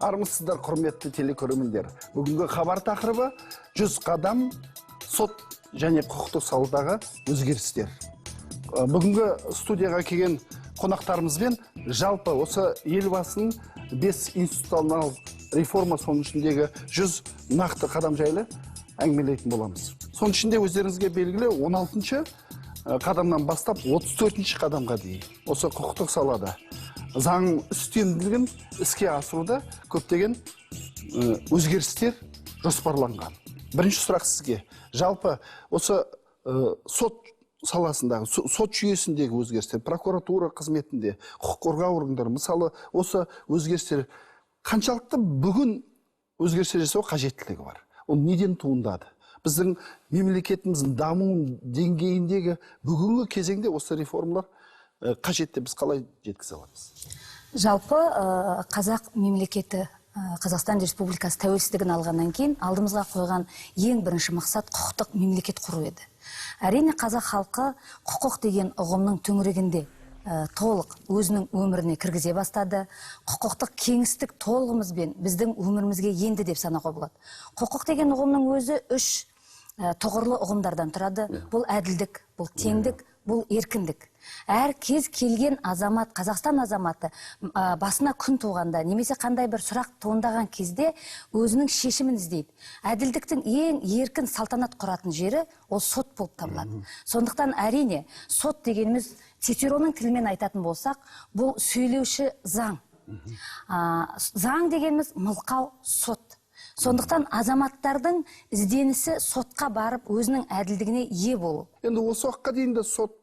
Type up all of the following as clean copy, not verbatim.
Армысыздар, құрметті телекөрермендер! Бүгінгі хабар тақырыбы: 100 қадам, сот және құқықтық саладағы өзгерістер. Бүгінгі студияға келген қонақтарымызбен жалпы осы Елбасының бес институционалдық реформа, соның ішіндегі 100 нақты қадам жайлы әңгімелейтін боламыз. Соның ішінде өздеріңізге белгілі, 16 қадамнан бастап 34 қадамға дейін осы құқықтық салада заң үстемдігін іске асыруда көптеген өзгерістер жоспарланған. Бірінші сұрақ сізге: жалпы осы сот саласындағы, сот жүйесіндегі өзгерістер, прокуратура қызметінде, құқық қорғау органдары, мысалы, осы өзгерістер қаншалықты, бүгін өзгерістер жасау қажеттілігі бар, ол неден туындады? Біздің мемлекетіміздің даму деңгейіндегі бүгінгі кезеңде осы реформалар қажет деп біз қалай жеткізе аламыз? Жалпы қазақ мемлекеті, Қазақстан Республикасы тәуелсіздігін алғаннан кейін алдымызға қойған ең бірінші мақсат құқықтық мемлекет құру еді. Әрине, қазақ халқы құқық деген ұғымның төңірегінде толық өзінің өміріне кіргізе бастады. Құқықтық кеңістік толығымызбен біздің өмірімізге енді деп санауға болады. Құқық деген ұғымның өзі үш тұғырлы ұғымдардан тұрады: бұл әділдік, бұл теңдік, бұл еркіндік. Әр кез келген азамат, Қазақстан азаматы басына күн туғанда немесе қандай бір сұрақ туындаған кезде өзінің шешімін іздейді. Әділдіктің ең еркін салтанат құратын жері ол сот болып табылады. Сондықтан, әрине, сот дегеніміз, Цицеронның тілімен айтатын болсақ, бұл сөйлеуші заң. Заң дегеніміз мылқау сот. Сондықтан азаматтардың ізденісі сотқа барып, өзінің әділдігіне ие болу. Енді осы уақытқа дейін де сот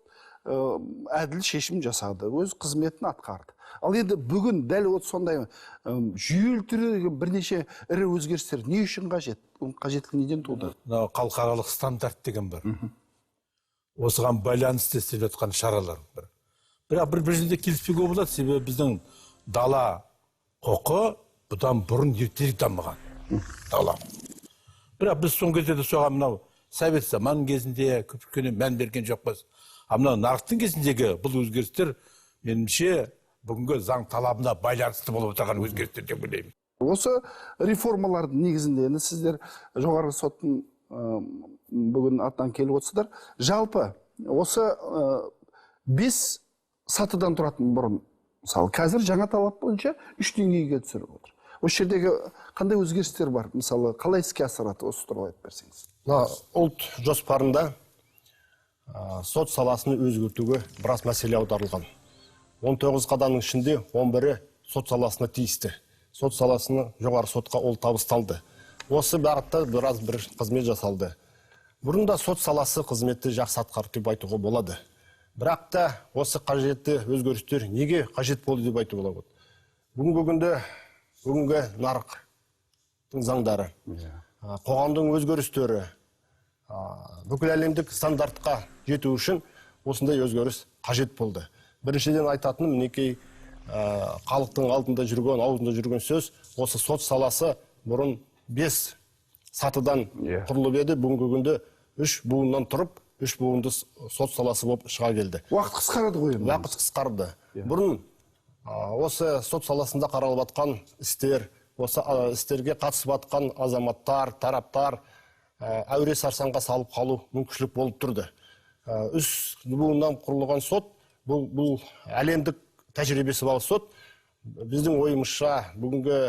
әділ шешім жасады, өз қызметін атқарды. Ал енді бүгін дәл вот сондай жүйелі түрдегі бірнеше ірі өзгерістер не үшін қажет? Оның қажеттілігі неден туды? Мынау халықаралық стандарт деген бар, осыған байланысты істеліп жатқан шаралар бір. Бірақ бір жерде келіспеуге болады, себебі біздің дала құқы бұдан бұрын ертерек дамыған дала. Бірақ біз соңғы кездерде соған, мынау совет заман кезінде көп үлкен мән берген жоқпыз. А мынау нарықтың кезіндегі бұл өзгерістер, меніңше, бүгінгі заң талабына байланысты болып отырған өзгерістер деп ойлаймын. Осы реформалардың негізінде енді сіздер Жоғарғы соттың бүгін атынан келіп отырсыздар. Жалпы осы бес сатыдан тұратын бұрын, мысалы, қазір жаңа талап бойынша үш деңгейге түсіріп отыр. Осы жердегі қандай өзгерістер бар, мысалы, қалай іске асырады, осы туралы айтып берсеңіз. Мына ұлт жоспарында сот саласын өзгертуге біраз мәселе аударылған. 19 қадамның ішінде 11-і сот саласына тиісті. Сот саласына, Жоғары сотқа ол табысталды. Осы бағытта біраз бір қызмет жасалды. Бұрын да сот саласы қызметті жақсы атқарды деп айтуға болады. Бірақ та осы қажетті өзгерістер неге қажет болды деп айтуға болады? Бүгінгі күнде бүгінгі нарықтың заңдары, қоғамдың өзгерістері, бүкіл әлемдік стандартқа жету үшін осындай өзгеріс қажет болды. Біріншіден айтатыным, мінекей, халықтың алдында жүрген, аузында жүрген сөз: осы сот саласы бұрын бес сатыдан құрылып еді, бүгінгі күнде үш буыннан тұрып, үш буынды сот саласы болып шыға келді. Уақыт қысқарады ғой енді. Уақыт қысқарды. Бұрын осы сот саласында қаралып жатқан істер, осы істерге қатысып жатқан азаматтар, тараптар әуре сарсаңға салып қалу мүмкіншілік болып тұрды. Үш буыннан құрылған сот бұл әлемдік тәжірибесі бар сот. Біздің ойымызша, бүгінгі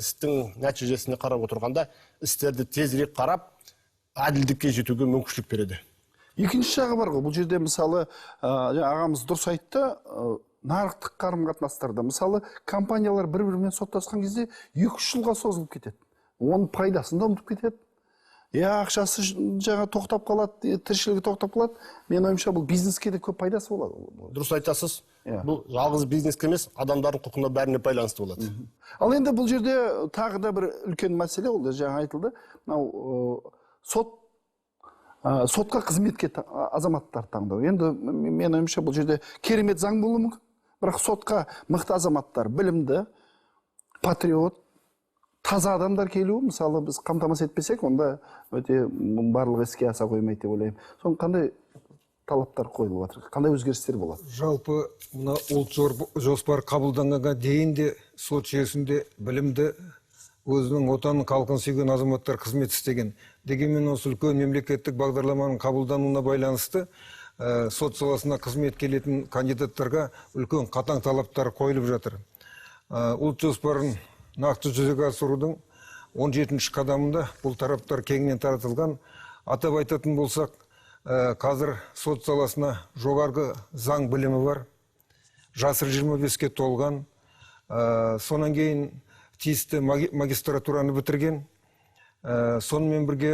істің нәтижесіне қарап отырғанда, істерді тезірек қарап, әділдікке жетуге мүмкіншілік береді. Екінші жағы бар ғой бұл жерде, мысалы, жаңа ағамыз дұрыс айтты, нарықтық қарым қатынастарда, мысалы, компаниялар бір бірімен соттасқан кезде 2-3 жылға созылып кетеді, оның пайдасын да ұмытып кетеді, иә, ақшасы жаңа тоқтап қалады, тіршілігі тоқтап қалады. Менің ойымша, бұл бизнеске де көп пайдасы болады. Дұрыс айтасыз. Иә. Бұл жалғыз бизнеске емес, адамдардың құқығына, бәріне байланысты болады. Ал енді бұл жерде тағы да бір үлкен мәселе, ол да жаңа айтылды, мынау сот сотқа қызметке азаматтар таңдау. Енді менің ойымша, бұл жерде керемет заң болуы мүмкін, бірақ сотқа мықты азаматтар, білімді, патриот, таза адамдар келуі, мысалы, біз қамтамасыз етпесек, онда өте барлығы іске аса қоймайды деп ойлаймын. Соның қандай талаптар қойылып жатыр? Қандай өзгерістер болады? Жалпы мына ұлт жоспар қабылданғанға дейін де сот жүйесінде білімді, өзінің отанын, халқын сүйген азаматтар қызмет істеген. Дегенмен осы үлкен мемлекеттік бағдарламаның қабылдануына байланысты сот саласына қызмет келетін кандидаттарға үлкен қатаң талаптар қойылып жатыр. Ұлт жоспарын нақты жүзеге асырудың 17-ші қадамында бұл тараптар кеңінен таратылған. Атап айтатын болсақ, қазір сот саласына жоғарғы заң білімі бар, жасы 25-ке толған, сонан кейін тиісті магистратураны бітірген, сонымен бірге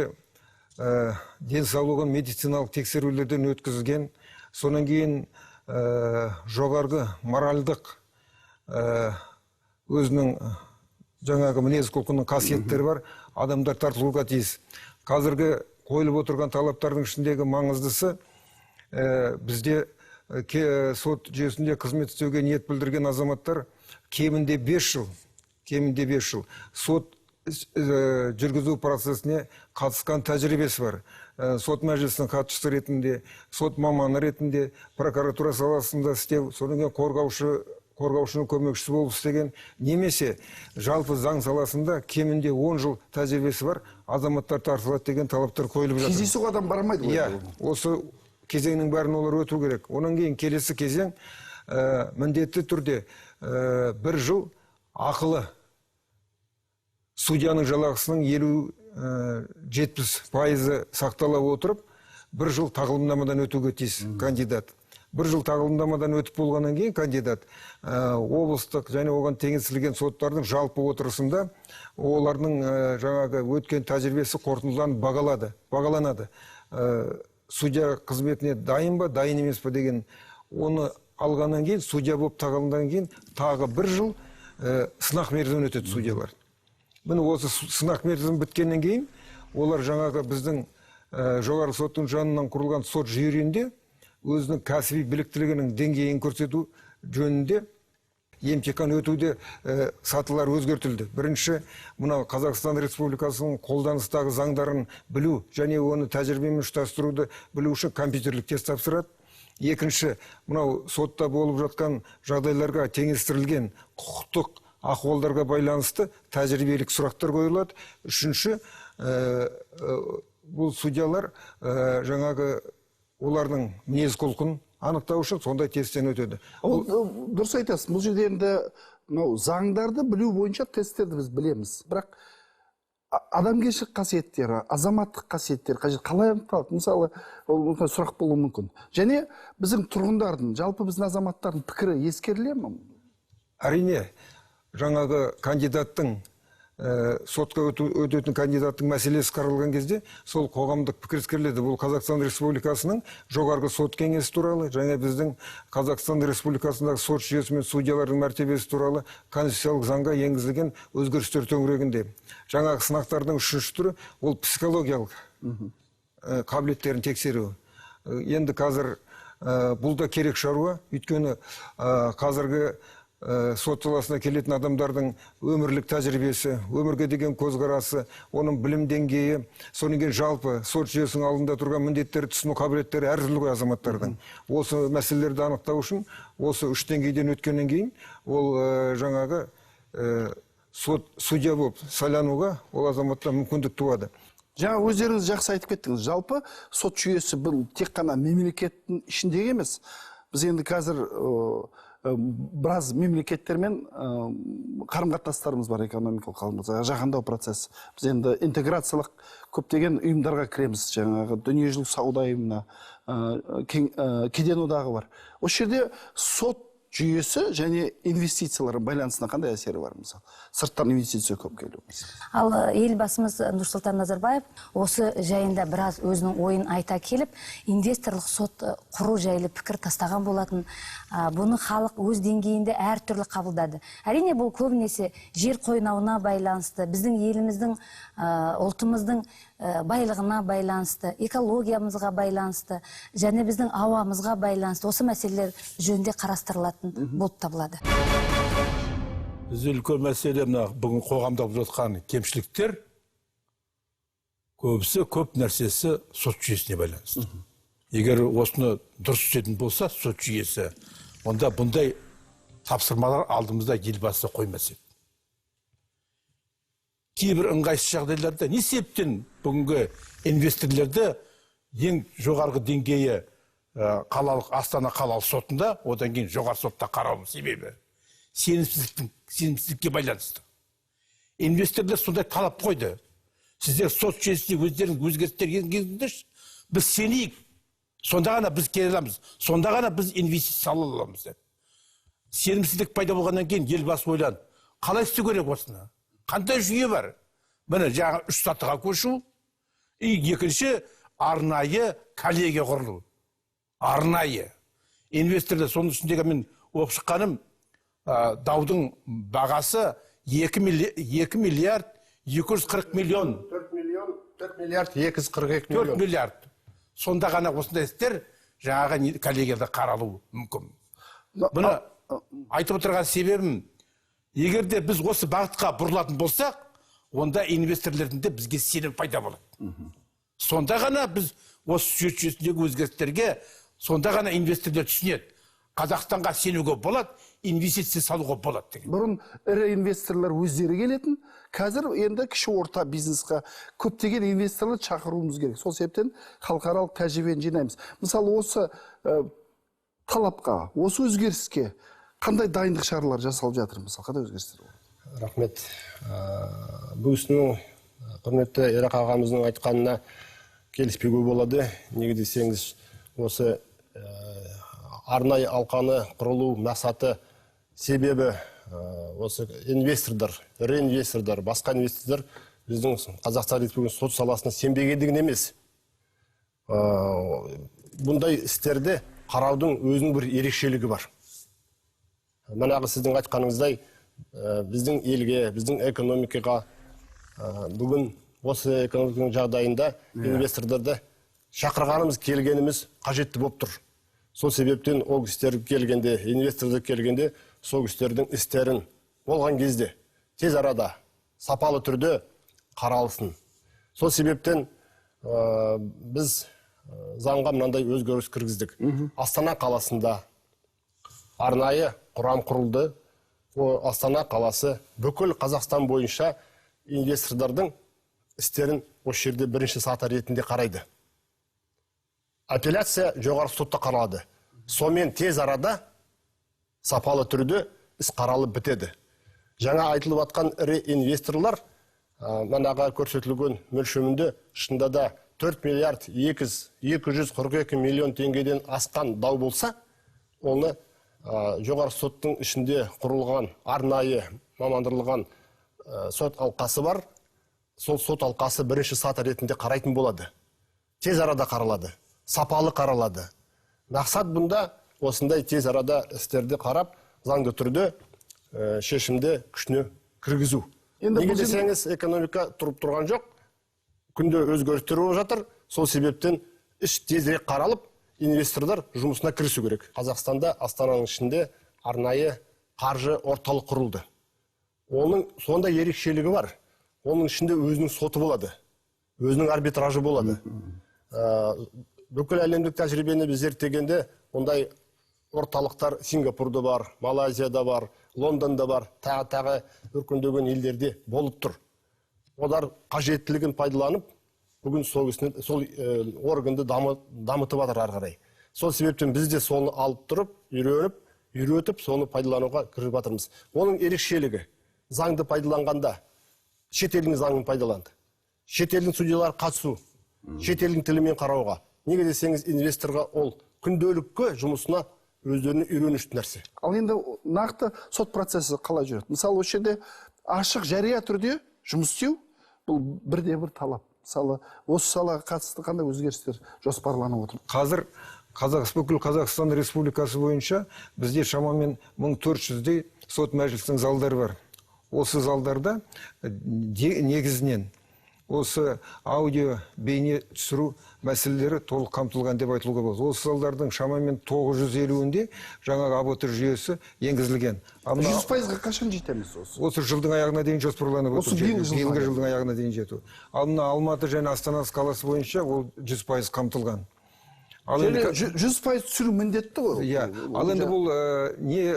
денсаулығын медициналық тексерулерден өткізген, сонан кейін жоғарғы моральдық өзінің жаңағы мінез құлқының қасиеттері бар адамдар тартылуға тиіс. Қазіргі қойылып отырған талаптардың ішіндегі маңыздысы, бізде сот жүйесінде қызмет істеуге ниет білдірген азаматтар кемінде 5 жыл, кемінде 5 жыл сот жүргізу процесіне қатысқан тәжірибесі бар. Сот мәжілісінің хатшысы ретінде, сот маманы ретінде, прокуратура саласында істеу, содан кейін қорғаушының көмекшісі болып істеген, немесе жалпы заң саласында кемінде 10 жыл тәжірибесі бар азаматтар тартылады деген талаптар қойылып жатыр. Кездейсоқ адам бармайды ғой. Иә, осы кезеңнің бәрін олар өту керек. Онан кейін келесі кезең міндетті түрде бір жыл ақылы судьяның жалақысының 50-70% сақтала отырып, бір жыл тағылымдамадан өтуге тиіс кандидат. Бір жыл тағылымдамадан өтіп болғаннан кейін кандидат облыстық және оған теңестірілген соттардың жалпы отырысында олардың жаңағы өткен тәжірибесі қорытындыланып бағаланады. Судья қызметіне дайын ба, дайын емес па деген, оны алғаннан кейін, судья болып тағылымданған кейін тағы бір жыл сынақ мерзімін өтеді судьялар. Міне осы сынақ мерзімі біткеннен кейін олар жаңағы біздің жоғарғы соттың жанынан құрылған сот жүйесінде өзінің кәсіби біліктілігінің деңгейін көрсету жөнінде емтихан өтуде сатылар өзгертілді. Бірінші, мынау Қазақстан Республикасының қолданыстағы заңдарын білу және оны тәжірибемен ұштастыруды білу үшін компьютерлік тест тапсырады. Екінші, мынау сотта болып жатқан жағдайларға теңестірілген құқықтық ахуалдарға байланысты тәжірибелік сұрақтар қойылады. Үшінші, бұл судьялар жаңағы олардың мінез құлқын анықтау үшін сондай тесттен өтеді. Ол дұрыс айтасыз. Бұл жерде енді мынау заңдарды білу бойынша тесттерді біз білеміз. Бірақ адамгершілік қасиеттері, азаматтық қасиеттері қажет қалай анықталады? Мысалы, ол мүмкін сұрақ болуы мүмкін. Және біздің тұрғындардың, жалпы біздің азаматтардың пікірі ескеріле ме? Әрине, жаңағы кандидаттың, сотқа өтетін кандидаттың мәселесі қаралған кезде сол қоғамдық пікір ескеріледі. Бұл Қазақстан Республикасының жоғарғы сот кеңесі туралы және біздің Қазақстан Республикасындағы сот жүйесі мен судьялардың мәртебесі туралы конституциялық заңға енгізілген өзгерістер төңірегінде. Жаңағы сынақтардың үшінші түрі ол психологиялық қабілеттерін тексеру. Енді қазір бұл да керек шаруа, өйткені қазіргі сот саласына келетін адамдардың өмірлік тәжірибесі, өмірге деген көзқарасы, оның білім деңгейі, содан кейін жалпы сот жүйесінің алдында тұрған міндеттері, түсіну қабілеттері әртүрлі ғой азаматтардың. Осы мәселелерді анықтау үшін осы үш деңгейден өткеннен кейін ол жаңағы сот судья болып сайлануға ол азаматта мүмкіндік туады. Жаңа өздеріңіз жақсы айтып кеттіңіз. Жалпы сот жүйесі бұл тек қана мемлекеттің ішіндегі емес. Біз енді қазір біраз мемлекеттермен қарым-қатынастарымыз бар, экономикалық қарым-қатынас, жаһандау процесі. Біз енді интеграциялық көптеген ұйымдарға кіреміз, жаңағы дүниежүзілік сауда ұйымына, кеден одағы бар. Осы жерде сот жүйесі және инвестициялардың байланысына қандай әсері бар, мысалы? Сырттан инвестиция көп келу. Ал елбасымыз Нұрсұлтан Назарбаев осы жайында біраз өзінің ойын айта келіп, инвесторлық сот құру жайлы пікір тастаған болатын. Бұны халық өз деңгейінде әртүрлі қабылдады. Әрине, бұл көбінесе жер қойнауына байланысты, біздің еліміздің, ұлтымыздың байлығына байланысты, экологиямызға байланысты және біздің ауамызға байланысты осы мәселелер жөнінде қарастырылатын болып табылады. Бізде үлкен мәселе мына бүгін қоғамда болып жатқан кемшіліктер көбісі, көп нәрсесі сот жүйесіне байланысты. Егер осыны дұрыс істейтін болса сот жүйесі, онда бұндай тапсырмалар алдымызда Елбасы қоймас еді. Кейбір ыңғайсыз жағдайларда не себептен бүгінгі инвесторлерді ең жоғарғы деңгейі қалалық Астана қалалық сотында, одан кейін жоғарғы сотта қарау себебі сенімсіздікке байланысты. Инвесторлар сондай талап қойды. Сіздер сот жүйесіне өздеріңіз өзгерістер енгізіңдерші, біз сенейік, сонда ғана біз келе аламыз, сонда ғана біз инвестиция сала аламыз деп. Сенімсіздік пайда болғаннан кейін Елбасы ойланды, қалай істеу керек осыны? Қандай жүйе бар? Міне, жаңа 3 сатыға көшу, екінші арнайы коллегия құрылу. Арнайы. Инвесторлар, соның ішіндегі мен оқып шыққаным, даудың бағасы 2 миллиард 240 миллион. 4 миллиард 242 миллион. 4 миллиард. Сонда ғана осындай істер жаңағы коллегияда қаралуы мүмкін. Бұны айтып отырған себебім, егер де біз осы бағытқа бұрылатын болсақ, онда инвесторлердің де бізге сенім пайда болады. Сонда ғана біз осы жүйесіндегі өзгерістерге, сонда ғана инвесторлер түсінеді. Қазақстанға сенуге болады, инвестиция салуға болады деген. Бұрын ірі инвесторлар өздері келетін, қазір енді кіші орта бизнесқа көптеген инвесторлар шақыруымыз керек. Сол себептен халықаралық тәжірибені жинаймыз. Мысалы, осы талапқа, осы өзгеріске қандай дайындық шаралар жасалып жатыр, мысалы, қандай өзгерістер болды? Рахмет. Бұл кісінің құрметті Ерақ ағамыздың айтқанына келіспеуге болады. Неге десеңіз, осы арнайы алқаны құрылу мақсаты, себебі осы инвесторлар, ірі инвесторлар, басқа инвесторлар біздің Қазақстан Республикасының сот саласына сенбегендігін емес. Бұндай істерді қараудың өзінің бір ерекшелігі бар. Манағы сіздің айтқаныңыздай, біздің елге, біздің экономикаға бүгін осы экономиканың жағдайында инвесторларды шақырғанымыз, келгеніміз қажетті болып тұр. Сол себептен ол кісілер келгенде, инвесторлар келгенде, сол кісілердің істерін болған кезде тез арада сапалы түрде қаралсын. Сол себептен біз заңға мынандай өзгеріс кіргіздік. Астана қаласында арнайы құрам құрылды. О Астана қаласы бүкіл Қазақстан бойынша инвесторлардың істерін осы жерде бірінші саты ретінде қарайды. Апелляция жоғарғы сотта қаралады. Сонымен тез арада сапалы түрде іс қаралып бітеді. Жаңа айтылып атқан ірі инвесторлар манаға көрсетілген мөлшерінде шынында да 4 миллиард 242 миллион теңгеден асқан дау болса, оны жоғарғы соттың ішінде құрылған арнайы мамандырылған сот алқасы бар. Сол сот алқасы бірінші саты ретінде қарайтын болады. Тез арада қаралады, сапалы қаралады. Мақсат бұнда осындай тез арада істерді қарап, заңды түрде шешімді күшіне кіргізу. Неге десеңіз, экономика тұрып тұрған жоқ, күнде өзгерістер болып жатыр. Сол себептен іс тезірек қаралып, инвесторлар жұмысына кірісу керек. Қазақстанда Астананың ішінде арнайы қаржы орталық құрылды. Оның сондай ерекшелігі бар. Оның ішінде өзінің соты болады, өзінің арбитражы болады. Бүкіл әлемдік тәжірибені біз зерттегенде, ондай орталықтар Сингапурда бар, Малайзияда бар, Лондонда бар, тағы өркендеген елдерде болып тұр. Олар қажеттілігін пайдаланып, бүгін сол органды дамытып жатыр ары қарай. Сол себептен біз де соны алып тұрып, үйреніп, үйретіп, соны пайдалануға кіріп жатырмыз. Оның ерекшелігі, заңды пайдаланғанда шетелдің заңын пайдаланды. Шетелдің судьялары қатысу, шетелдің тілімен қарауға. Неге десеңіз, инвесторға ол күнделікті жұмысына өздеріне үйренішті нәрсе. Ал енді нақты сот процесі қалай жүреді? Мысалы, осы жерде ашық жария түрде жұмыс істеу бұл бірде бір талап. Мысалы, осы салаға қатысты қандай өзгерістер жоспарланып отыр? Қазір бүкіл Қазақстан Республикасы бойынша бізде шамамен 1400-дей сот мәжілісінің залдары бар. Осы залдарда негізінен осы аудио бейне түсіру мәселелері толық қамтылған деп айтылуға болады. Осы залдардың шамамен 950-інде жаңағы АБТ жүйесі енгізілген. 100%-ға қашан жетеміз осы? Осы жылдың аяғына дейін жоспарланып отыр. Биылғы жылдың аяғына дейін жету. Ал мына Алматы және Астана қаласы бойынша ол 100% қамтылған. Ал енді 100% түсіру міндетті ғой. Иә, ал енді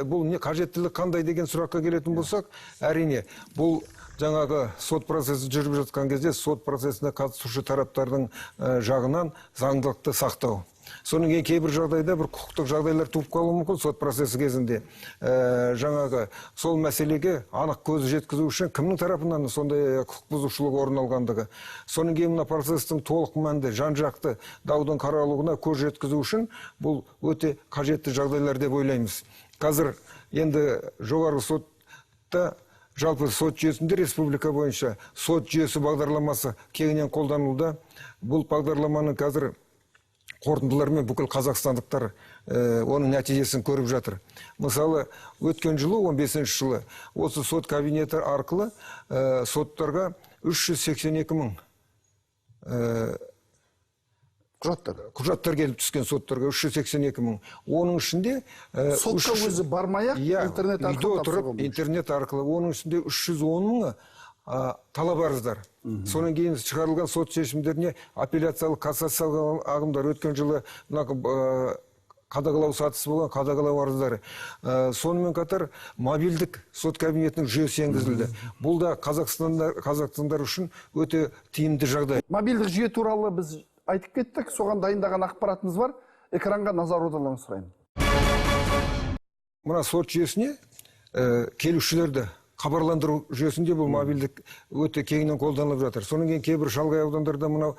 бұл не қажеттілік қандай деген сұраққа келетін болсақ, әрине, бұл жаңағы сот процесі жүріп жатқан кезде сот процесіне қатысушы тараптардың жағынан заңдылықты сақтау. Содан кейін кейбір жағдайда бір құқықтық жағдайлар туып қалуы мүмкін сот процесі кезінде. Жаңағы сол мәселеге анық көз жеткізу үшін кімнің тарапынан сондай құқық бұзушылық орын алғандығы. Содан кейін мына процестің толық мәнді, жан-жақты даудың қаралуына көз жеткізу үшін бұл өте қажетті жағдайлар деп ойлаймыз. Қазір енді жоғарғы сотта, жалпы сот жүйесінде республика бойынша сот жүйесі бағдарламасы кеңінен қолданылуда. Бұл бағдарламаның қазір қорытындыларымен бүкіл қазақстандықтар оның нәтижесін көріп жатыр. Мысалы, өткен жылы, 15 жылы, осы сот кабинеті арқылы соттарға 382 мың құжаттар келіп түскен соттарға 382 мың. Оның ішінде сотқа өзі бармай-ақ интернет арқылы отырып, интернет арқылы, оның ішінде 310 мыңы талап арыздар. Содан кейін шығарылған сот шешімдеріне апелляциялық, кассациялық ағымдар, өткен жылы мына қадағалау сатысы болған қадағалау арыздары. Сонымен қатар мобильдік сот кабинетінің жүйесі енгізілді. Бұл да қазақстандар үшін өте тиімді жағдай. Мобильдік жүйе туралы біз айтып кеттік, соған дайындаған ақпаратымыз бар. Экранға назар аударуларыңызды сұраймын. Мына сот жүйесіне келушілерді хабарландыру жүйесінде бұл мобильдік өте кеңінен қолданылып жатыр. Содан кейін кейбір шалғай аудандарда мынау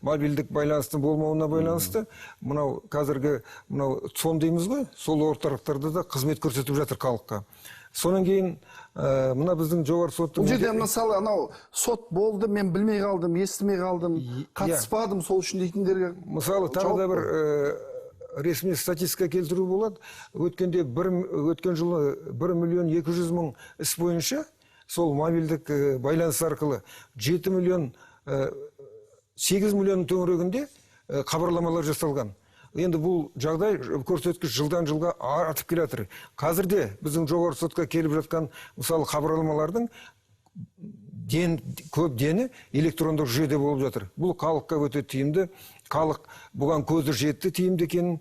мобильдік байланыстың болмауына байланысты мынау қазіргі мынау ЦОН дейміз ғой, сол орталықтарда да қызмет көрсетіп жатыр халыққа. Содан кейін мына біздің жоғарғы соттың бұл жерде мысалы анау сот болды, мен білмей қалдым, естімей қалдым, қатыспадым, сол үшін дейтіндерге мысалы тағы да бір ресми статистика келтіру болады. Өткен жылы 1 миллион 200 мың іс бойынша сол мобильдік байланыс арқылы 7 миллион 8 миллион төңірегінде хабарламалар жасалған. Енді бұл жағдай көрсеткіш жылдан жылға артып келе жатыр. Қазірде біздің жоғарғы сотқа келіп жатқан мысалы хабарламалардың көп дені электрондық жүйеде болып жатыр. Бұл халыққа өте тиімді. Халық бұған көзі жетті тиімді екенін.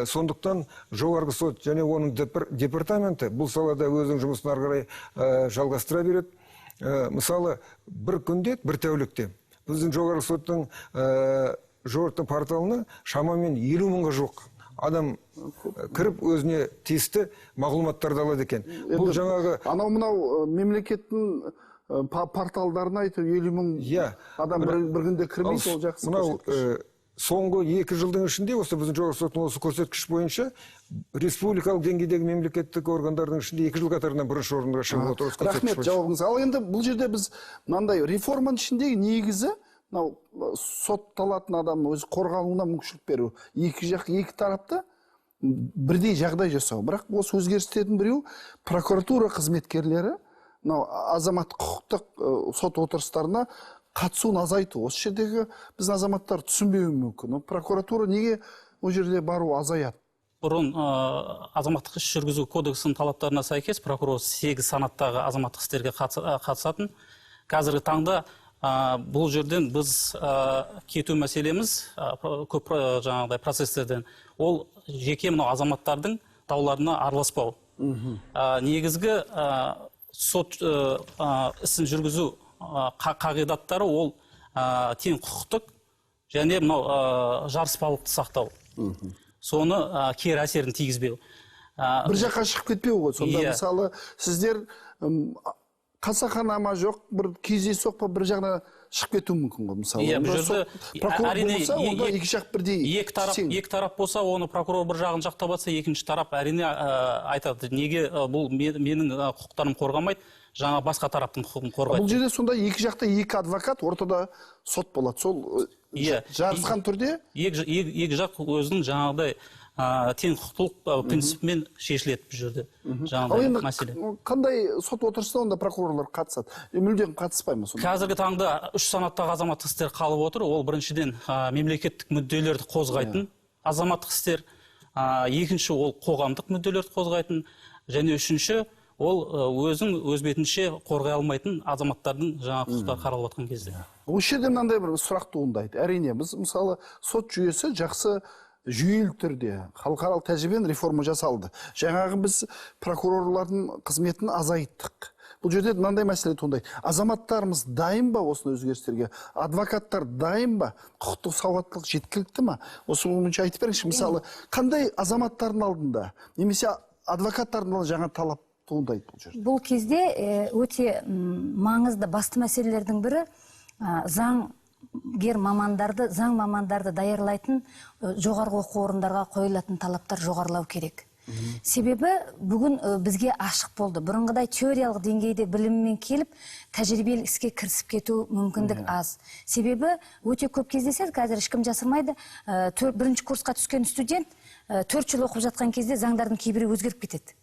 Сондықтан жоғарғы сот және оның департаменті бұл салада өзінің жұмысын ары қарай жалғастыра береді. Мысалы, бір күнде, бір тәулікте біздің жоғарғы соттың жоғарғы порталына шамамен 50 мыңға жуық адам кіріп өзіне тиісті мағлұматтарды алады екен. Бұл жаңағы анау мынау мемлекеттің порталдарына айтып 50 мың адам бір күнде кірмейді, ол жақсы. Мынау соңғы 2 жылдың ішінде осы біздің жоғарғы соттың осы көрсеткіш бойынша республикалық деңгейдегі мемлекеттік органдардың ішінде 2 жыл қатарынан бірінші орынға шығып отыр. Рахмет жауабыңызға. Ал енді бұл жерде біз мынандай реформаның ішіндегі негізі мынау сотталатын адам өзі қорғануына мүмкіншілік беру. Екі жақ, екі тарапты бірдей жағдай жасау. Бірақ осы өзгерістердің біреуі прокуратура қызметкерлері мынау азаматтық құқықтық сот отырыстарына қатысуын азайту. Осы жердегі біздің азаматтар түсінбеуі мүмкін. Прокуратура неге ол жерде бару азаяды? Бұрын азаматтық іс жүргізу кодексінің талаптарына сәйкес прокурор 8 санаттағы азаматтық істерге қатысатын. Қазіргі таңда бұл жерден біз кету мәселеміз көп жаңағыдай процестерден, ол жеке мынау азаматтардың дауларына араласпау. Негізгі сот ісін жүргізу қағидаттары ол тең құқықтық және мынау жарыспалықты сақтау. Соны кері әсерін тигізбеу. Бір жаққа шығып кетпеу ғой. Сонда мысалы сіздер қасақана ма жоқ, бір кездейсоқ па бір жағына шығып кетуі мүмкін ғой мысалы. Иә, бұл жерде прокурор болса, онда екі жақ бірдей. Екі тарап болса, оны прокурор бір жағын жақтап атса, екінші тарап әрине айтады, неге бұл менің құқықтарым қорғамайды, жаңа басқа тараптың құқығын қорғайды. Бұл жерде сонда екі жақта екі адвокат, ортада сот болады. Сол жарысқан түрде екі жақ өзінің жаңағыдай тең құқықтылық принципімен шешіледі бұл жерде. Жаңағыдай мәселе. Қандай сот отырысына онда прокурорлар қатысады? Мүлдем қатыспай ма сонда? Қазіргі таңда 3 санаттағы азаматтық істер қалып отыр. Ол біріншіден мемлекеттік мүдделерді қозғайтын азаматтық істер, екінші ол қоғамдық мүдделерді қозғайтын, және үшінші Ол өзін өз бетінше қорғай алмайтын азаматтардың жаңа құқықтары қаралып жатқан кезде. Осы жерде мынандай бір сұрақ туындайды. Әрине, біз мысалы сот жүйесі жақсы жүйелі түрде халықаралық тәжірибемен реформа жасалды. Жаңағы біз прокурорлардың қызметін азайттық. Бұл жерде мынандай мәселе туындайды. Азаматтарымыз дайын ба осындай өзгерістерге? Адвокаттар дайын ба? Құқықтық сауаттылық жеткілікті ма? Осы бойынша айтып беріңізші. Мысалы, қандай азаматтардың алдында немесе адвокаттардың алдында жаңа талап туындайды бұл жерде? Бұл кезде өте маңызды басты мәселелердің бірі заңгер мамандарды, заң мамандарды даярлайтын жоғарғы оқу орындарға қойылатын талаптар жоғарылау керек. Себебі бүгін бізге ашық болды. Бұрынғыдай теориялық деңгейде біліммен келіп, тәжірибелік іске кірісіп кету мүмкіндік аз. Себебі өте көп кездеседі, қазір ешкім жасырмайды. Бірінші курсқа түскен студент 4 жыл оқып жатқан кезде заңдардың кейбірі өзгеріп кетеді.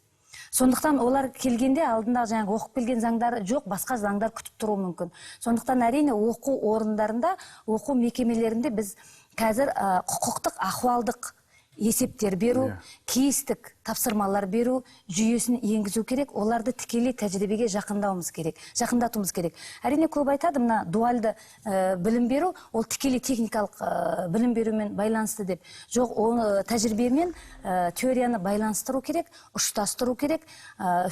Сондықтан олар келгенде алдында жаңағы оқып келген заңдар жоқ, басқа заңдар күтіп тұруы мүмкін. Сондықтан әрине оқу орындарында, оқу мекемелерінде біз қазір құқықтық, ахуалдық есептер беру, кейстік тапсырмалар беру жүйесін енгізу керек. Оларды тікелей тәжірибеге жақындауымыз керек, жақындатуымыз керек. Әрине көп айтады, мына дуальды білім беру, ол тікелей техникалық білім берумен байланысты деп. Жоқ, оны тәжірибемен теорияны байланыстыру керек, ұштастыру керек.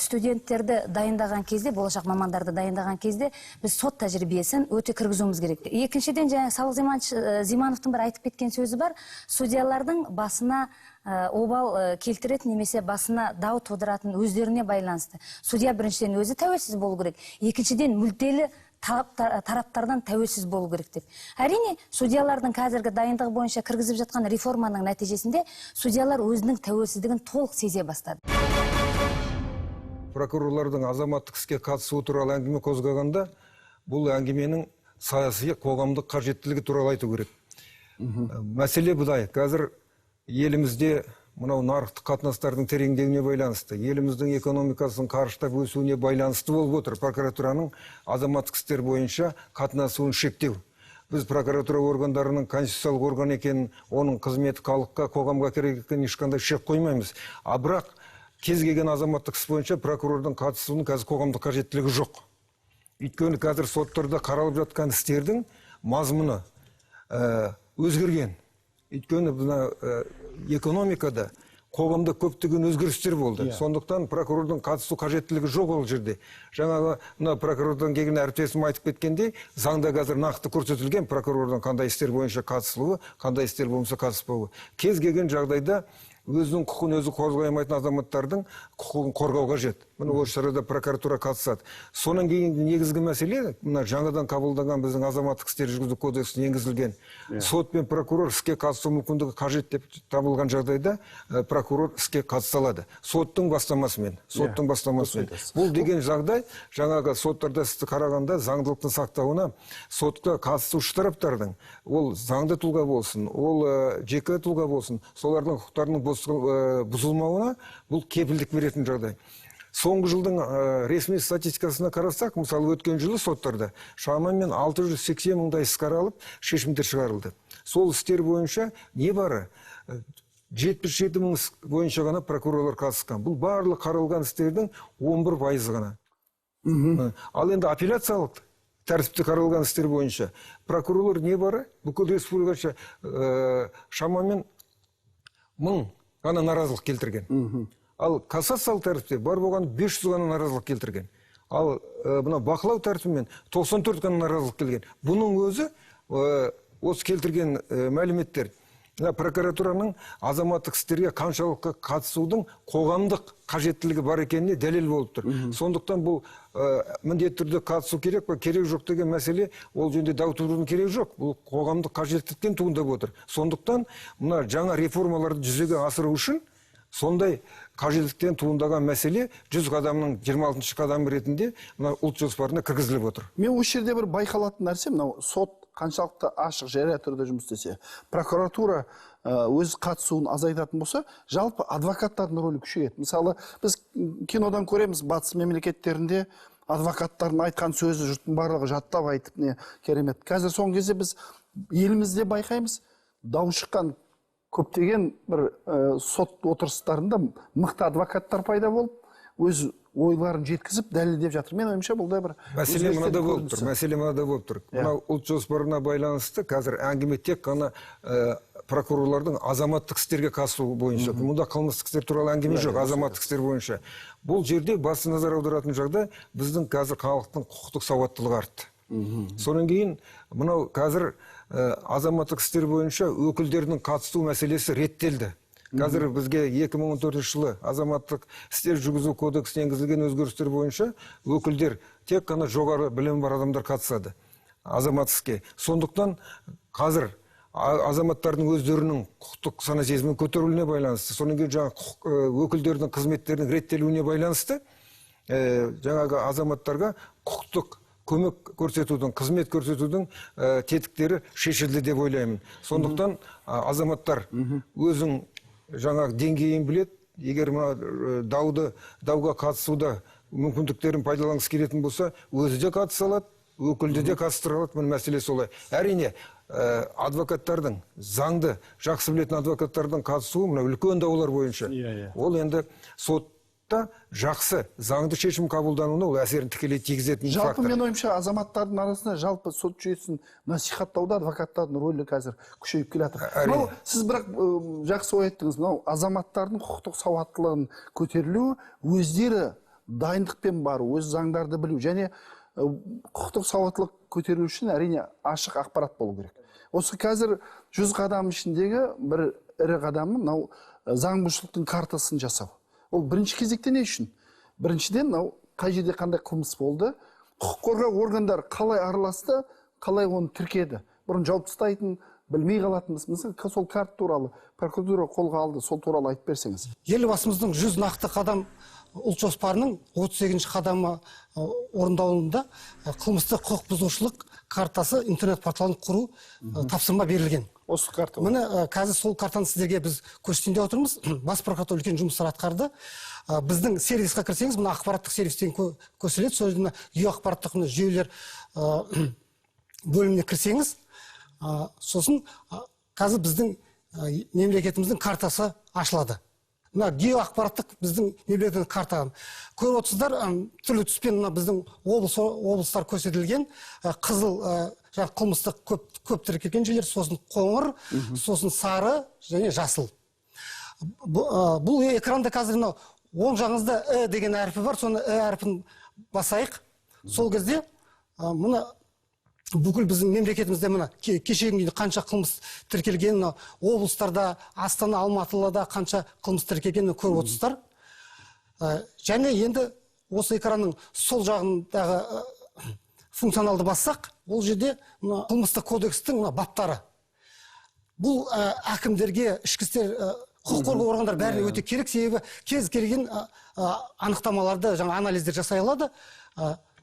Студенттерді дайындаған кезде, болашақ мамандарды дайындаған кезде біз сот тәжірибесін өте кіргізуіміз керек. Екіншіден, жаңа Салық Зимановтың бір айтып кеткен сөзі бар, судьялардың басына обал келтіретін немесе басына дау тудыратын өздеріне байланысты. Судья біріншіден өзі тәуелсіз болу керек, екіншіден мүдделі тараптардан тәуелсіз болу керек деп. Әрине, судьялардың қазіргі дайындығы бойынша кіргізіп жатқан реформаның нәтижесінде судьялар өзінің тәуелсіздігін толық сезе бастады. Прокурорлардың азаматтық іске қатысуы туралы әңгіме қозғағанда, бұл әңгіменің саяси қоғамдық қажеттілігі туралы айту керек. Мәселе бұдай, қазір елімізде мынау нарықтық қатынастардың тереңдеуіне байланысты, еліміздің экономикасының қарыштап өсуіне байланысты болып отыр прокуратураның азаматтық істер бойынша қатынасуын шектеу. Біз прокуратура органдарының конституциялық орган екенін, оның қызметі халыққа, қоғамға керек екенін ешқандай шек қоймаймыз. А бірақ кез келген азаматтық іс бойынша прокурордың қатысуының қазір қоғамдық қажеттілігі жоқ. Өйткені қазір соттарда қаралып жатқан істердің мазмұны өзгерген. Өйткені мына экономикада, қоғамда көптеген өзгерістер болды. Сондықтан прокурордың қатысу қажеттілігі жоқ ол жерде. Жаңағы мына прокурордан келген әріптесім айтып кеткендей, заңда қазір нақты көрсетілген прокурордың қандай істер бойынша қатысуы, қандай істер бойынша қатыспауы. Кез келген жағдайда өзінің құқығын өзі қорғай алмайтын азаматтардың құқығын қорғау қажет. Міне осы шарада прокуратура қатысады. Сонан кейін негізгі мәселе, мына жаңадан қабылданған біздің азаматтық істер жүргізу кодексіне енгізілген сот пен прокурор іске қатысу мүмкіндігі қажет деп табылған жағдайда прокурор іске қатыса алады. Соттың бастамасымен, соттың бастамасымен. Бұл деген жағдай жаңағы соттарда істі қарағанда заңдылықтың сақтауына сотқа қатысушы тараптардың, ол заңды тұлға болсын, ол жеке тұлға болсын, солардың құқықтарының бұзылмауына бұл кепілдік беретін жағдай. Соңғы жылдың ресми статистикасына қарасақ, мысалы өткен жылы соттарда шамамен 680 мыңдай іс қаралып, шешімдер шығарылды. Сол істер бойынша небары 77 мың іс бойынша ғана прокурорлар қатысқан. Бұл барлық қаралған істердің 11% ғана. Ал енді апелляциялық тәртіпте қаралған істер бойынша прокурорлар небары бүкіл республикаша шамамен 1000 ғана наразылық келтірген. Ал кассациялық тәртіпте бар болған 500 ғана наразылық келтірген. Ал мына бақылау тәртібімен 94 ғана наразылық келген. Бұның өзі осы келтірген мәліметтер мына прокуратураның азаматтық істерге қаншалықты қатысудың қоғамдық қажеттілігі бар екеніне дәлел болып тұр. Сондықтан бұл міндетті түрде қатысу керек пе, керек жоқ деген мәселе, ол жөнінде дау тудырудың керегі жоқ. Бұл қоғамдық қажеттіліктен туындап отыр. Сондықтан мына жаңа реформаларды жүзеге асыру үшін сондай қажеттіліктен туындаған мәселе 100 қадамның 26-шы қадамы ретінде мына ұлт жоспарына кіргізіліп отыр. Мен осы жерде бір байқалатын нәрсе, мынау сот қаншалықты ашық жария түрде жұмыс істесе, прокуратура өз қатысуын азайтатын болса, жалпы адвокаттардың рөлі күшейеді. Мысалы, біз кинодан көреміз, батыс мемлекеттерінде адвокаттардың айтқан сөзі жұрттың барлығы жаттап айтып, не керемет. Қазір соңғы кезде біз елімізде байқаймыз, дау шыққан көптеген бір сот отырыстарында мықты адвокаттар пайда болып, өз ойларын жеткізіп, дәлелдеп жатыр. Мен ойымша, бұл да бір Мәселе мынада өзгерістердің болып тұр. көрінісі. Мәселе мынада болып тұр. Мынау ұлт жоспарына байланысты қазір әңгіме тек қана прокурорлардың азаматтық істерге қатысуы бойынша. Мұнда қылмыстық істер туралы әңгіме жоқ, азаматтық істер бойынша. Бұл жерде басты назар аударатын жағдай, біздің қазір халықтың құқықтық сауаттылығы артты. Содан кейін мынау қазір азаматтық істер бойынша өкілдерінің қатысу мәселесі реттелді. Қазір бізге 2014 жылы азаматтық істер жүргізу кодексіне енгізілген өзгерістер бойынша өкілдер тек қана жоғары білімі бар адамдар қатысады азаматтық іске. Сондықтан қазір азаматтардың өздерінің құқықтық сана сезімінің көтерілуіне байланысты, содан кейін жаңағы құқық, өкілдердің қызметтерінің реттелуіне байланысты, жаңағы азаматтарға құқықтық көмек көрсетудің, қызмет көрсетудің тетіктері шешілді деп ойлаймын. Сондықтан азаматтар өзің жаңағы деңгейін біледі, егер мына дауға қатысуда мүмкіндіктерін пайдаланғысы келетін болса, өзі де қатыса алады, өкілді де қатыстыра алады. Міне, мәселе солай. Әрине, адвокаттардың, заңды жақсы білетін адвокаттардың қатысуы мына үлкен даулар бойынша. Иә, иә. Ол енді сотта жақсы заңды шешім қабылдануына ол әсерін тікелей тигізетін Жалпы, фактор. мен ойымша, азаматтардың арасында жалпы сот жүйесін насихаттауда адвокаттардың рөлі қазір күшейіп келе жатыр. Әрине. Мынау, сіз бірақ жақсы ой айттыңыз. Мынау азаматтардың құқықтық сауаттылығын көтерілуі, өздері дайындықпен бару, өз заңдарды білу және құқықтық сауаттылық көтерілу үшін, әрине, ашық ақпарат болу керек. Осы қазір 100 қадам ішіндегі бір ірі қадамы мынау заң бұзушылықтың картасын жасау. Ол бірінші кезекте не үшін? Біріншіден, мынау қай жерде қандай қылмыс болды, құқық қорғау органдары қалай араласты, қалай оны тіркеді. Бұрын жауып тастайтын, білмей қалатынбыз. Мысалы, сол карта туралы прокуратура қолға алды, сол туралы айтып берсеңіз. Елбасымыздың 100 нақты қадам ұлт жоспарының 38 қадамы орындалуында қылмыстық құқық бұзушылық картасы интернет порталын құру тапсырма берілген. Осы карта. Міне, қазір сол картаны сіздерге біз көрсетейін деп отырмыз. Бас прокуратура үлкен жұмыстар атқарды. Біздің сервиске кірсеңіз, мына ақпараттық сервистен көрсетіледі. Сол жерде мына геоақпараттық мына жүйелер бөліміне кірсеңіз, сосын қазір біздің мемлекетіміздің картасы ашылады. Мына геоақпараттық біздің мемлекеттің карта. Көріп отырсыздар, түрлі түспен мына біздің облыстар көрсетілген. Қызыл, жаңағы қылмыстық көп тіркелген жерлер, сосын қоңыр, сосын сары және жасыл. Бұл экранда қазір мынау оң жағыңызда «і» деген әрпі бар, соны «і» әрпін басайық. Сол кезде мына бүкіл біздің мемлекетімізде мына кешегі күнге қанша қылмыс тіркелген, мына облыстарда, Астана, Алматыда қанша қылмыс тіркелгенін көріп отырсыздар. Және енді осы экранның сол жағындағы функционалды бассақ, ол жерде мына қылмыстық кодекстің мына баптары. Бұл әкімдерге, ішкі істер, құқық қорғау органдары бәріне өте керек, себебі кез келген анықтамаларды, жаңа анализдер жасай алады.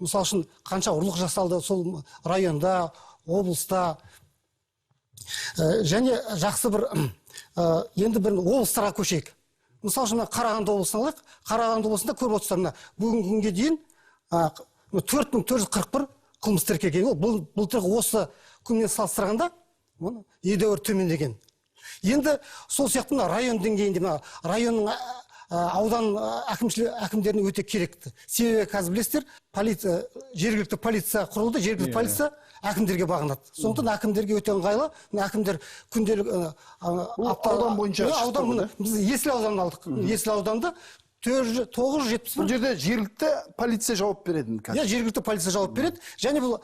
Мысал үшін, қанша ұрлық жасалды сол районда, облыста. Және жақсы бір, енді бір облыстарға көшейік. Мысал үшін, мына Қарағанды облысын алайық. Қарағанды облысында көріп отырсыздар, мына бүгінгі күнге дейін 4441 қылмыс тіркелген. Ол былтырғы осы күнмен салыстырғанда мұны едәуір төмендеген. Енді сол сияқты мына район деңгейінде, мына районның, аудан әкімдеріне өте керекті. Себебі қазір білесіздер, полиция, жергілікті полиция құрылды, жергілікті полиция әкімдерге бағынады. Сондықтан әкімдерге өте ыңғайлы. Мына әкімдер күнделік, Бұл аудан бойынша Иә, шықты аудан, ғой, мына да? біз Есіл ауданын алдық. Есіл ауданында 971. Бұл жерде жергілікті полиция жауап береді қазір. Иә, жергілікті полиция жауап береді. Және бұл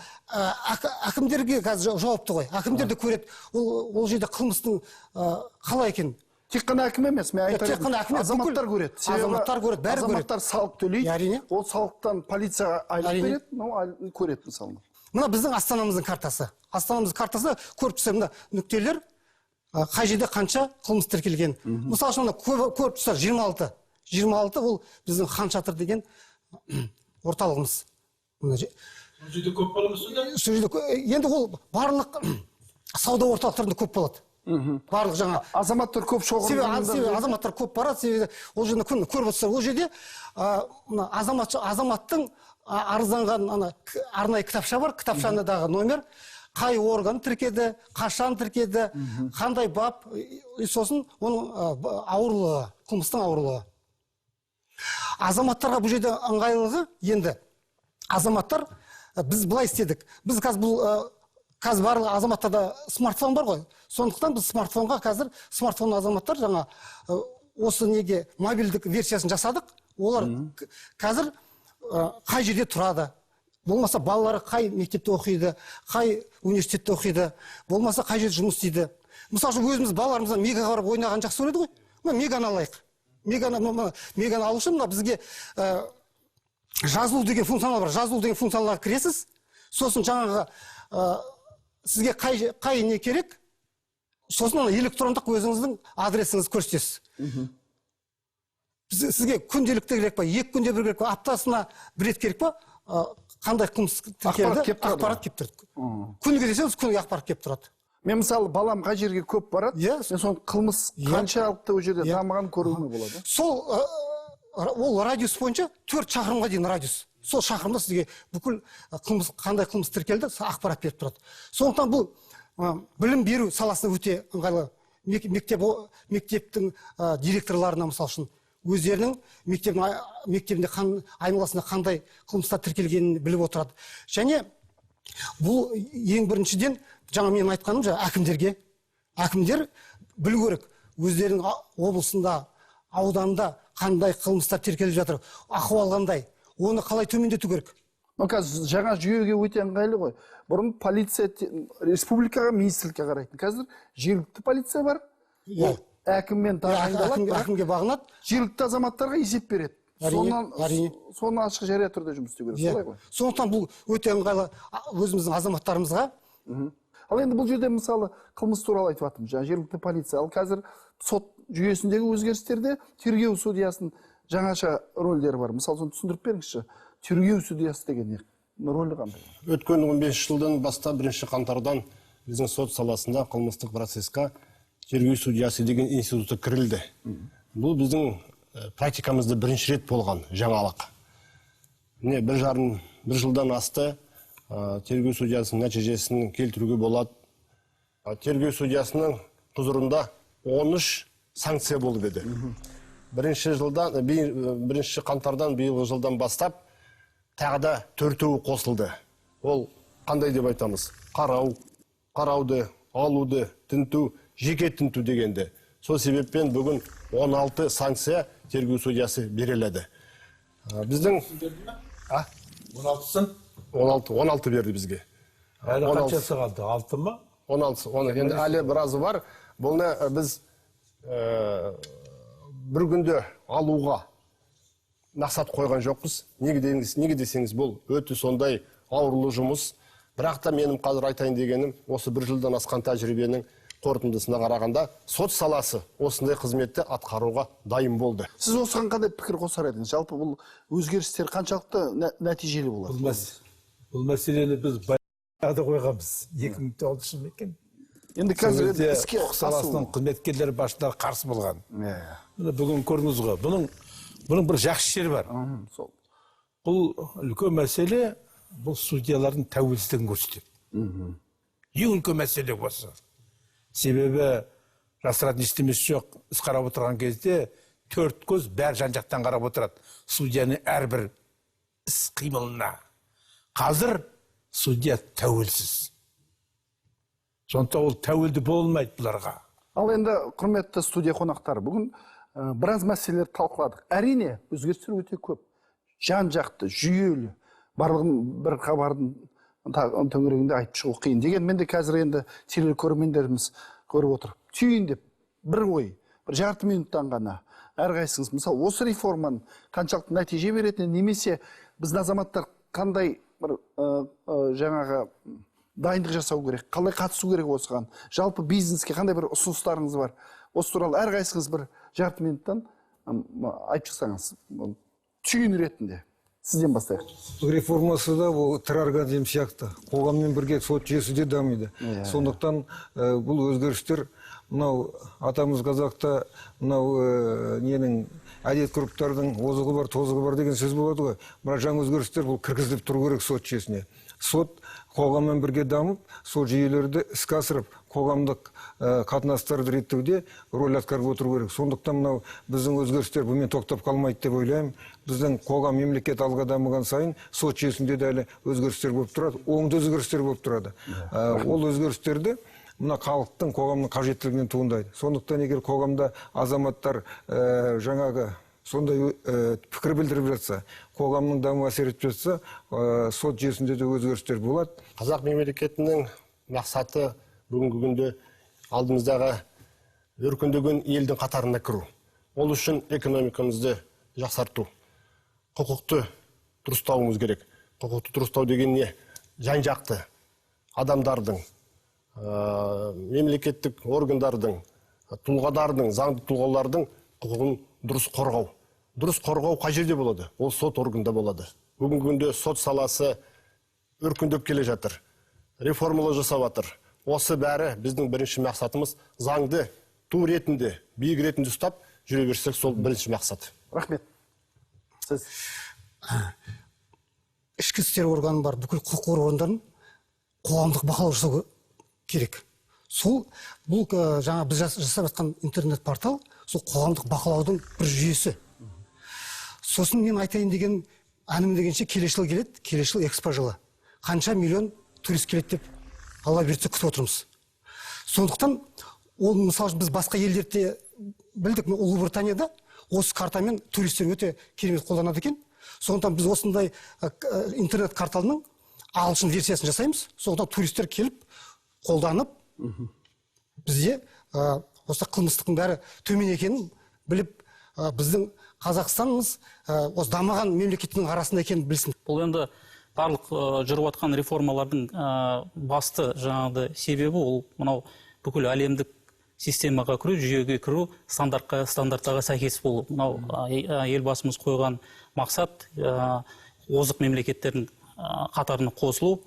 әкімдерге қазір жауапты ғой. Әкімдер де көреді. Ол жерде қылмыстың қалай екенін. Тек қана әкім емес, мен Иә, айтар тек едім, қана әкім емес, азаматтар бүкіл көреді. Себебі азаматтар көреді, бәрі көреді. Азаматтар салық төлейді. Иә, әрине. Ол салықтан полицияға айлық Әрине. береді, мынау көреді мысалы. Мына біздің астанамыздың картасы. Астанамыздың картасы көріп тұрсыздар, мына нүктелер, қай жерде қанша қылмыс тіркелген. Мысалы үшін, мына көріп тұрсыздар, 26. 26 ол біздің Хан Шатыр деген орталығымыз. Мына Сол жерде көп бола ма сонда? Сол жерде енді ол барлық сауда орталықтарында көп болады. Барлық жаңа Азаматтар көп шоғырланғандар себебі жерде? Азаматтар көп барады, себебі ол жерде күн көріп отырсыздар, ол жерде, мына азаматтың арызданған ана арнайы кітапша бар, кітапшаныдағы номер, қай орган тіркеді, қашан тіркеді, қандай бап, и сосын оның ауырлығы, қылмыстың ауырлығы. Азаматтарға бұл жерде ыңғайлылығы, енді азаматтар, біз былай істедік. Біз қазір бұл қазір барлық азаматтарда смартфон бар ғой. Сондықтан біз смартфонға қазір смартфон азаматтар жаңа осы неге мобильдік версиясын жасадық. Олар қазір қай жерде тұрады, болмаса балалары қай мектепте оқиды, қай университетте оқиды, болмаса қай жерде жұмыс істейді. Мысалы үшін өзіміз балаларымыздан мегаға барып ойнаған жақсы көреді ғой. Мына меганы алайық. Меганы алу үшін мына бізге жазылу деген функционал бар. Жазылу деген функционалға кіресіз. Сосын жаңағы сізге қай не керек, сосын ана электрондық өзіңіздің адресіңізді көрсетесіз. Сізге күнделікті керек па, 2 күнде бір керек па, аптасына бір рет керек па, қандай қылмыс тіркелді, ақпарат келіп тұрады. Күніге десеңіз, күніге ақпарат келіп тұрады. Мен мысалы балам қай жерге көп барады, мен соның қылмыс қаншалықты ол жерде дамығанын көруіме болады. Сол ол радиус бойынша 4 шақырымға дейін радиус. Сол шақырымда сізге бүкіл қылмыс, қандай қылмыс тіркелді, ақпарат беріп тұрады. Сондықтан бұл білім беру саласына өте ыңғайлы. Мектептің директорларына мысалы үшін өздерінің мектебінде айналасында қандай қылмыстар тіркелгенін біліп отырады. Және бұл ең біріншіден жаңа мен айтқаным, жаңа әкімдерге, әкімдер білу керек өздерінің облысында, ауданында қандай қылмыстар тіркеліп жатыр, ахуал қандай, оны қалай төмендету керек. Но қазір жаңа жүйеге өте ыңғайлы ғой. Бұрын полиция республикаға, министрлікке қарайтын. Қазір жергілікті полиция бар. Ол әкіммен тағайындалады, әкімге бағынады. Жергілікті азаматтарға есеп береді. Соны ашық жария түрде жұмыс істеу керек, солай ғой. Сондықтан бұл өте ыңғайлы өзіміздің азаматтарымызға. Ал енді бұл жерде мысалы қылмыс туралы айтып жатырмыз, жаңа жергілікті полиция. Ал қазір сот жүйесіндегі өзгерістерде тергеу судьясының жаңаша рөлдері бар. Мысалы, соны түсіндіріп беріңізші. Тергеу судьясы деген не? Рөлі қандай? Өткен 15 жылдан бастап 1 қаңтардан біздің сот саласында қылмыстық процеске тергеу судьясы деген институты кірілді. Бұл біздің практикамызда бірінші рет болған жаңалық. Міне бір жылдан асты тергеу судьясының нәтижесін келтіруге болады. Тергеу судьясының құзырында 13 санкция болып еді. Бірінші қаңтардан биылғы жылдан бастап тағы да 4-еуі қосылды. Ол қандай деп айтамыз? Қарау, қарауды, алуды, тінту, жеке тінту дегенді. Сол себеппен бүгін 16 санкция тергеу судьясы беріледі. Біздің 16-сын? 16 берді бізге. Әлі қаншасы қалды? 6 ма? 16. Енді әлі біразы бар. Бұны біз бір күнде алуға мақсат қойған жоқпыз. Неге десеңіз, бұл өте сондай ауырлы жұмыс. Бірақ та менің қазір айтайын дегенім, осы бір жылдан асқан тәжірибенің қорытындысына қарағанда сот саласы осындай қызметті атқаруға дайын болды. Сіз осыған қандай пікір қосар едіңіз? Жалпы бұл өзгерістер қаншалықты нәтижелі болады? Бұл мәселені біз баяғыда қойғанбыз. 2009 жыл екен. Енді қазір іске саласының қызметкерлері, басшылары қарсы болған. Бүгін көрдіңіз ғой. Бұның бір жақсы жері бар. Бұл үлкен мәселе, бұл судьялардың тәуелсіздігін көрсетеді. Ең үлкен мәселе осы. Себебі жасыратын ештемесі жоқ. Іс қарап отырған кезде төрт көз бәр жан-жақтан қарап отырады. Судьяның әрбір іс қимылына. Қазір судья тәуелсіз. Сондықтан ол тәуелді болмайды бұларға. Ал енді құрметті студия қонақтары, бүгін біраз мәселелер талқыладық. Әрине, өзгерістер өте көп. Жан-жақты, жүйелі, барлығын бір хабардың төңірегінде айтып шығу қиын. Дегенмен де қазір енді телекөрермендеріміз көріп отыр. Түйіндеп бір ой, бір жарты минуттан ғана әрқайсыңыз, мысалы, осы реформаның қаншалықты нәтиже беретінін, немесе біздің азаматтар қандай бір жаңағы дайындық жасау керек, қалай қатысу керек осыған, жалпы бизнеске қандай бір ұсыныстарыңыз бар, осы туралы әрқайсыңыз бір жарты минуттан айтып шықсаңыз, түйін ретінде. Сізден бастайық. Реформасы да ол тірі организм сияқты. Қоғаммен бірге сот жүйесі де дамиды. Сондықтан бұл өзгерістер мынау атамыз қазақта мынау ненің әдет ғұрыптардың озығы бар, тозығы бар деген сөз болады ғой. Мына жаңа өзгерістер бұл кіргізіліп тұру керек сот жүйесіне. Сот қоғаммен бірге дамып, сол жүйелерді іске асырып, қоғамдық қатынастарды реттеуде роль атқарып отыру керек. Сондықтан мынау біздің өзгерістер бұнымен тоқтап қалмайды деп ойлаймын. Біздің қоғам, мемлекет алға дамыған сайын сот жүйесінде де әлі өзгерістер болып тұрады, оңды өзгерістер болып тұрады. Ол өзгерістерді мына халықтың, қоғамның қажеттілігінен туындайды. Сондықтан егер қоғамда азаматтар жаңағы сондай пікір білдіріп жатса, қоғамның дамуы әсер етіп жатса, сот жүйесінде де өзгерістер болады. Қазақ мемлекетінің мақсаты бүгінгі күнде алдымыздағы өркендеген елдің қатарына кіру. Ол үшін экономикамызды жақсарту, құқықты дұрыстауымыз керек. Құқықты дұрыстау деген не? Жан-жақты адамдардың, мемлекеттік органдардың, тұлғалардың, заңды тұлғалардың құқығын дұрыс қорғау. Дұрыс қорғау қай жерде болады? Ол сот органында болады. Бүгінгі күнде сот саласы өркендеп келе жатыр, реформалар жасап жатыр. Осы бәрі біздің бірінші мақсатымыз, заңды ту ретінде, биік ретінде ұстап жүре берсек, сол бірінші мақсат. Рахмет. Сіз? Ішкі істер органы бар, бүкіл құқық қорғау органдарын қоғамдық бақылау жасау керек. Сол бұл жаңа біз жасап жатқан интернет портал, сол қоғамдық бақылаудың бір жүйесі. Сосын мен айтайын деген, әнім дегенше келесі жыл келеді, келесі жыл экспо жылы. Қанша миллион турист келеді деп Алла бұйыртса күтіп отырмыз. Сондықтан ол, мысалы, біз басқа елдерде білдік, Ұлыбританияда осы картамен туристер өте керемет қолданады екен. Сондықтан біз осындай интернет карталының ағылшын версиясын жасаймыз. Сондықтан туристер келіп қолданып, бізде осы қылмыстықтың бәрі төмен екенін біліп, біздің Қазақстанымыз осы дамыған мемлекеттің арасында екенін білсін. Бұл енді барлық жүріп жатқан реформалардың басты жаңағыдай себебі ол мынау бүкіл әлемдік системаға кіру, жүйеге кіру, стандарттарға сәйкес болу. Мынау елбасымыз қойған мақсат озық мемлекеттердің қатарына қосылу,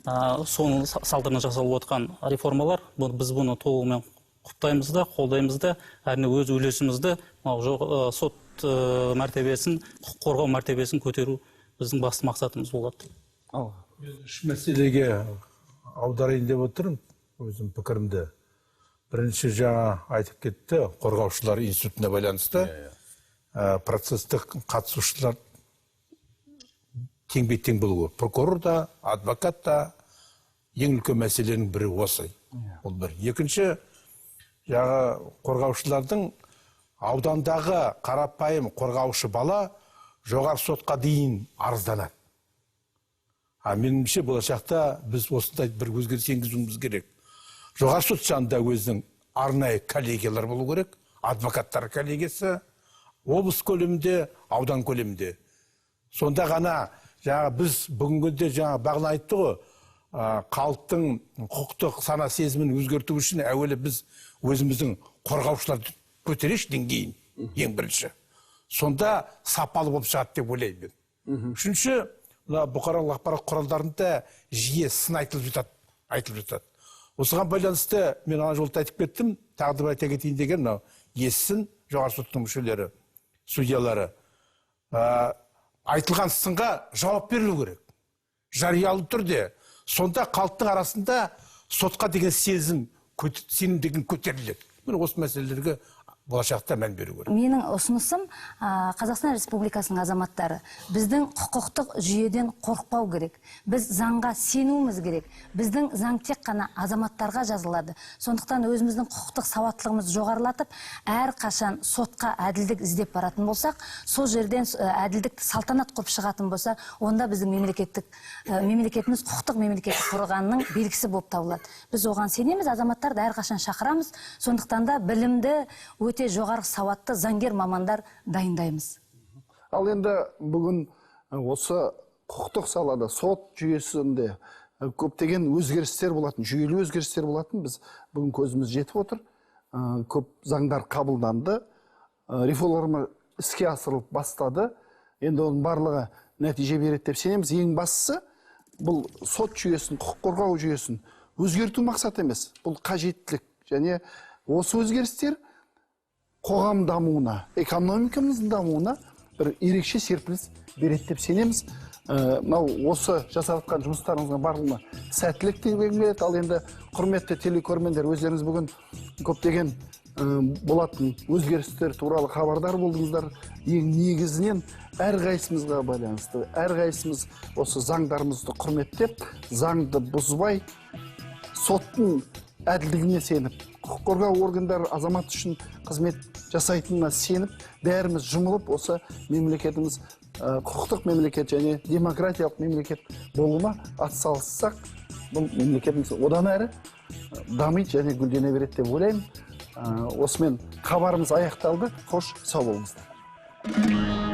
соның салдарынан жасалып отқан реформалар. Біз бұны толығымен құптаймыз да, қолдаймыз да, әрине өз үлесімізді мынау сот мәртебесін, құқық қорғау мәртебесін көтеру біздің басты мақсатымыз болады. Мен үш мәселеге аударайын деп отырмын өзім пікірімді. Бірінші, жаңа айтып кетті, қорғаушылар институтына байланысты процестік қатысушылар теңбе-тең болуы. Прокурор да, адвокат та, ең үлкен мәселенің бірі осы. Ол бір. Екінші, жаңа қорғаушылардың аудандағы қарапайым қорғаушы бала жоғары сотқа дейін арызданады. А меніңше болашақта біз осындай бір өзгеріс енгізуіміз керек. Жоғары сот жанында өзінің арнайы коллегиялар болу керек, адвокаттар коллегиясы, облыс көлемінде, аудан көлемінде. Сонда ғана жаңа біз бүгінгі күнде жаңа Бағлан айтты ғой, халықтың құқықтық сана сезімін өзгерту үшін әуелі біз өзіміздің қорғаушыларды көтерейікші деңгейін ең бірінші. Сонда сапалы болып шығады деп ойлаймын мен. Үшінші, мына бұқаралық ақпарат құралдарында жиі сын айтылып жатады. Осыған байланысты мен ана жолда айтып кеттім, тағы да бір айта кетейін деген, мынау естісін жоғары соттың мүшелері, судьялары, айтылған сынға жауап берілу керек. Жариялы түрде. Сонда халықтың арасында сотқа деген сезім, сенім деген көтеріледі. Міне осы мәселелерге болашақта мән беру керек. Менің ұсынысым, Қазақстан Республикасының азаматтары біздің құқықтық жүйеден қорықпау керек. Біз заңға сенуіміз керек. Біздің заң тек қана азаматтарға жазылады. Сондықтан өзіміздің құқықтық сауаттылығымызды жоғарылатып, әрқашан сотқа әділдік іздеп баратын болсақ, сол жерден әділдікті салтанат құрып шығатын болса, онда біздің мемлекетіміз құқықтық мемлекет құрғанның белгісі болып табылады. Біз оған сенеміз, азаматтарды әрқашан шақырамыз. Сондықтан да білімді, өте жоғары сауатты заңгер мамандар дайындаймыз. Ал енді бүгін осы құқықтық салада, сот жүйесінде көптеген өзгерістер болатын, жүйелі өзгерістер болатын, біз бүгін көзіміз жетіп отыр. Көп заңдар қабылданды, реформа іске асырылып бастады. Енді оның барлығы нәтиже береді деп сенеміз. Ең бастысы бұл сот жүйесін, құқық қорғау жүйесін өзгерту мақсат емес, бұл қажеттілік. Және осы өзгерістер қоғам дамуына, экономикамыздың дамуына бір ерекше серпіліс береді деп сенеміз. Мынау осы жасап жатқан жұмыстарыңызға барлығына сәттілік тілегім келеді. Ал енді, құрметті телекөрермендер, өздеріңіз бүгін көптеген болатын өзгерістер туралы хабардар болдыңыздар. Ең негізінен әрқайсымызға байланысты, әрқайсымыз осы заңдарымызды құрметтеп, заңды бұзбай, соттың әділдігіне сеніп, құқық қорғау органдары азамат үшін қызмет жасайтынына сеніп, бәріміз жұмылып, осы мемлекетіміз құқықтық мемлекет және демократиялық мемлекет болуына атсалыссақ, бұл мемлекетіміз одан әрі дамиды және гүлдене береді деп ойлаймын. Осымен хабарымыз аяқталды. Қош, сау болыңыздар.